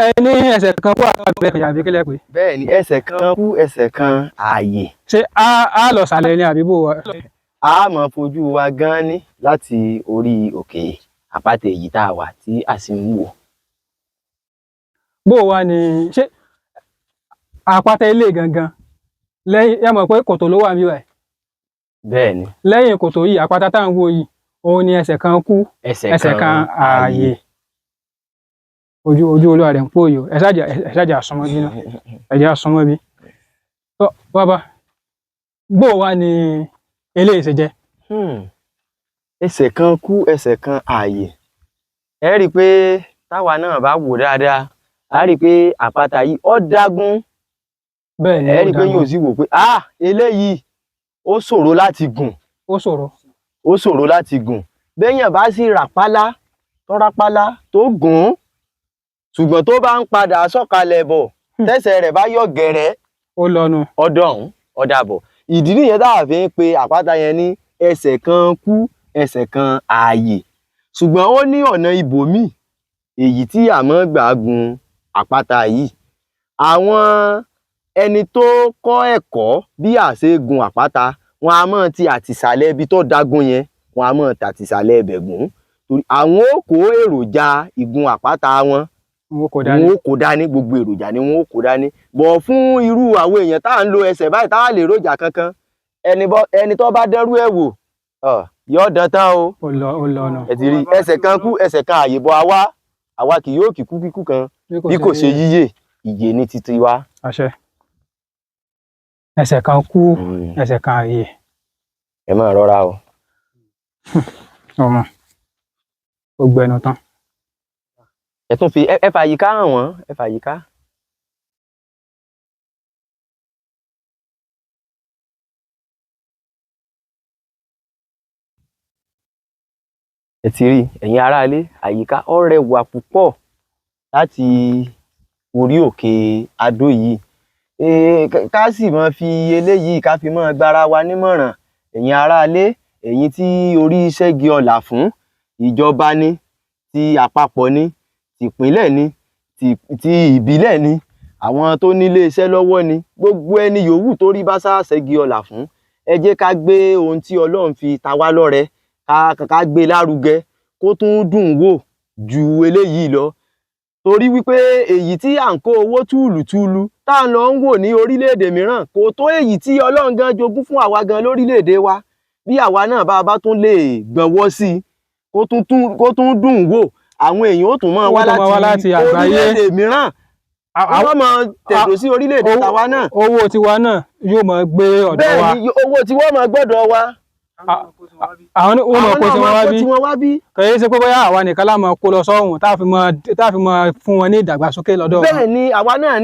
Ẹ ní ẹsẹ̀ kan kú àbẹ̀ kan àbí kílẹ̀ pé? Bẹ́ẹ̀ ni, ẹsẹ̀ kan kú, ẹsẹ̀ kan ààyè. Ṣé a lọ sàlẹ̀ ni àbí bò wá? A máa fojú wa gan ní láti orí òkè àpáta èyí tá a wà tí a sì ń wò. Bó wá ni, ṣé àpáta ilé gangan lẹ́yìn ẹ mọ̀ pé kòtò ló wà níbí báyìí? Bẹ́ẹ̀ ni. Lẹ́yìn kòtò yìí, àpáta tá à ń wò yìí, òun ni ẹsẹ̀ kan kú, ẹsẹ̀ kan ààyè. Ojú olúwa rẹ̀ ń pòyò. Ẹ ṣáàjà súnmọ́ bí náà, ẹ jẹ́ á súnmọ́ bí. Tó bàbá, bó wá ni eléyìí ṣe jẹ́? Ẹsẹ̀ kan kú, ẹsẹ̀ kan ààyè. Ẹ rí i pé táwa náà bá wò dáadáa, a rí i pé àpáta yìí ó dágún. Bẹ́ẹ̀ ni. Ẹ Ó rí i pé dágún. yóò sì wò pé ah, eléyìí ó ṣòro láti gùn. Ó ṣòro. Ó ṣòro láti gùn. Béèyàn bá sì ràpálá tó rápálá tó gùn ún, ṣùgbọ́n tó bá ń padà sọ̀kalẹ̀ bọ̀, tẹ́sẹ̀ rẹ̀ bá yọ̀ gẹ̀rẹ́, Ó lọnu. Ọ̀dọ̀ ọ̀hún ọ̀dàbọ̀. Ìdí nìyẹn tá a fi ń pe àpáta yẹn ní ẹsẹ̀ kan kú, ẹsẹ̀ kan ààyè. Ṣùgbọ́n ó ní ọ̀nà ibòmíì èyí tí a máa gbà gun àpáta yìí. Àwọn ẹni tó kọ́ ẹ̀kọ́ bí a ṣe gun àpáta, wọn a máa ti àtìsàlẹ̀ ibi tó dágún yẹn, wọn a máa tàtìsàlẹ̀ ibẹ̀ gùn, torí àwọn ó kó èròjà ìgun àpáta wọn. Wọn kò dání. Wọn ó kó dání, gbogbo èròjà ni wọn ó kó dání bọ̀. Fún irú àwọn èèyàn tá à ń lo ẹsẹ̀ báyìí, tá à lè ròjà kankan, ẹni tó bá dẹ́rú ẹ̀ wò, yóò dán tán o. Ó lọ, ó lọnu. Ẹ ti rí ẹsẹ̀ kan kú, ẹsẹ̀ kan àyè bọ̀. Àwa kì yóò kíkú kíkú kan bí kò ṣe yíyè. Ìyè ní títí wa. Àṣẹ. Ẹsẹ̀ kan kú, ẹsẹ̀ kan ààyè. Ẹ máa rọra o. Ọmọ ó gbẹnu tán. Ẹ tún fi ẹ fàyíká hàn wọ́n, ẹ fàyíká. Ẹ ti rí, ẹ̀yin aráalé, àyíká ó rẹwà púpọ̀ láti orí òkè Adó yìí. Ká sì máa fi eléyìí ká fi máa gbára wa nímọ̀ràn, ẹ̀yin aráalé, ẹ̀yin tí orí ṣẹ́gi ọlà fún, ìjọba ni, ti àpapọ̀ ni, tìpínlẹ̀ ni, ti ìbílẹ̀ ni, àwọn tó nílé iṣẹ́ lọ́wọ́ ni, gbogbo ẹni yòówù tó rí bá sá ṣẹ́gi ọlà fún, ẹ jẹ́ ká gbé ohun tí Ọlọ́run fi ta wá lọ́rẹ, ká gbé lárugẹ kó tún dùn wò ju eléyìí lọ, torí wípé èyí tí à ń kó owó túùlùtúùlù tá à ń lọ ń wò ní orílẹ̀-èdè mìíràn kò tó èyí tí Ọlọ́run gan jogún fún àwa gan lórílẹ̀-èdè wa. Bí àwa náà bá tún lè gbọ̀nwọ́ sí i, kó tún dùn wò, àwọn èèyàn ó tún máa wá Wọ́n tún máa wá láti àgbáyé. orílẹ̀-èdè mìíràn, wọ́n máa tẹ̀dó sí orílẹ̀-èdè tàwa náà. Owó tiwa náà yóò máa gbé ọ̀dọ̀ wa. Bẹ́ẹ̀ ni, owó tí wọ́n máa gbọ́dọ̀ wa. Àwọn ní wọ́n máa Àwọn kó náà tiwọn máa wá kó bí. tiwọn wá bí. Kò yẹ ṣe pé bóyá àwa nìkan la máa kó lọ sọ́hùn tá a fi máa fún wọn ní ìdàgbàsókè lọ́dọ̀ wọn. Bẹ́ẹ̀ ni, àwa náà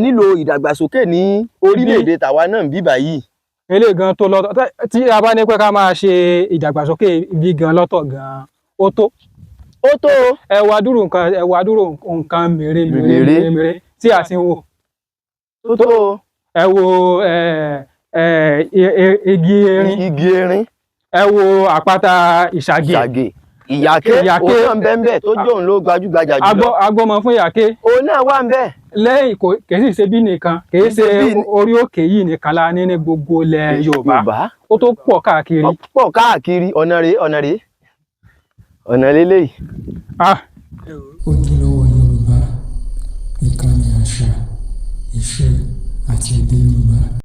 nílò ìdàgbàsókè ní orílẹ̀-èdè tàwa náà ń bí báyìí. Eléyìí gan tó lọ́tọ̀. Tí a bá ní pé ká máa ṣe ìdàgbàsókè ibi gan lọ́tọ̀ gan, ó tó. Ó tó o. Ẹ wá dúró nǹkan mèremère Mèrè. mèremère tí a ti ń wò. Ó tó o. Ẹ wo ẹ ẹ igi erin. Igi erin. Ẹ wo àpáta Ìṣàgè. Ìṣàgè, Ìyàké. Ìyàké. Òun náà ń bẹ ń bẹ tó jẹ́ òun ló gbajúgbajà jùlọ. Agbọ́mọ fún Ìyàké. Òun náà wà ń bẹ. Lẹ́yìn kò kì í sì ṣe bí nìkan, kì í ṣe orí òkè yìí nìkan la ní ní gbogbo ilẹ̀ Yorùbá. Yorùbá. Ó tó pọ̀ káàkiri. Ó pọ̀ káàkiri. Ọ̀nà rèé, ọ̀nà rèé, ọ̀nà lélẹ́yìí. Ah. Ojúlówó Yorùbá, ìkànnì àṣà, ìṣe àti èdè Yorùbá.